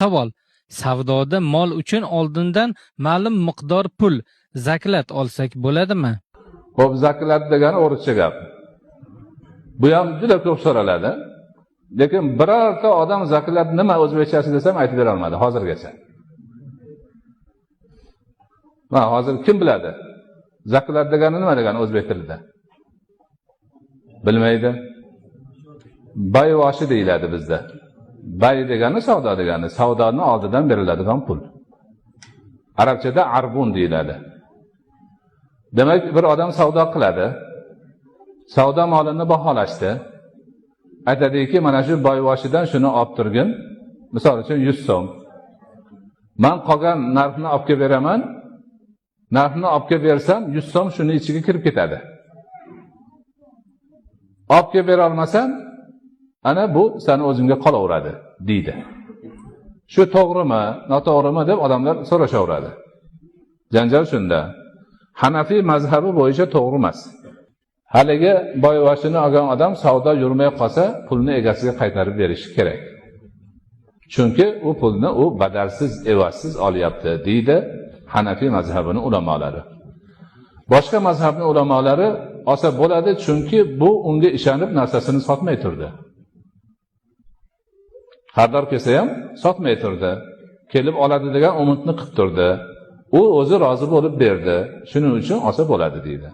Savol: Savdoda mol uchun oldindan ma'lum miqdor pul zaklat olsak bo'ladimi? Xo'p, zaklat degani o'rischa gap. Bu ham juda ko'p so'raladi. Lekin birorta odam zaklat nima o'zbekchasi desam aytib bera olmadi hozirgacha. Mana hozir kim biladi? Zaklat degani nima degani o'zbek tilida? Bilmaydi. Bayvoshi deyiladi bizda. Bay degani savdo degani, savdoni oldidan beriladigan pul. Arabchada arbun deyiladi. Demak, bir odam savdo qiladi. Savdo molini baholashdi. Aytadiki, mana shu boyvoshidan shuni olib turgin. Misol uchun 100 so'm. Men qolgan narxni olib kelib beraman. Narxni olib kelib bersam, 100 so'm shuni ichiga kirib ketadi. Olib kelib bera olmasam, ana bu seni o'zingga qolaveradi, deydi. Shu to'g'rimi, noto'g'rimi deb odamlar so'rashaveradi. Janjal shunda. Hanafiy mazhabi bo'yicha to'g'ri emas. Haligi boyvoshini olgan odam savdo yurmay qolsa, pulni egasiga qaytarib berishi kerak. Chunki u pulni u badalsiz, evazsiz olyapti, deydi Hanafiy mazhabini ulamolari. Boshqa mazhabning ulamolari olsa bo'ladi, chunki bu unga ishonib narsasini sotmay turdi. Xaridor kelsa ham sotmay turdi. Kelib oladi degan umidni qilib turdi. U o'zi rozi bo'lib berdi. Shuning uchun olsa bo'ladi deydi.